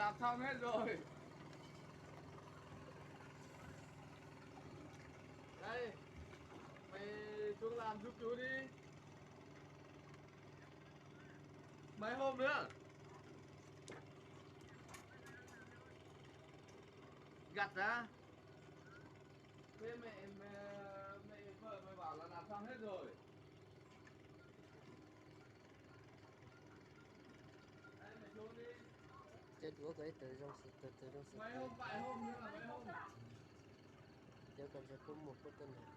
Làm xong hết rồi. Đây, mày xuống làm giúp chú đi. Mấy hôm nữa. Gặt ra. Thế mẹ, mẹ, mẹ vợ mày bảo là làm xong hết rồi. Đây, mày xuống đi. Cov duav ko ib tawm zoo xwb, tawm tawm zoo xwb. Mấy hôm, vài hôm nữa là mấy hôm. Cov ko ntshe kuj muaj kuj tuaj nrog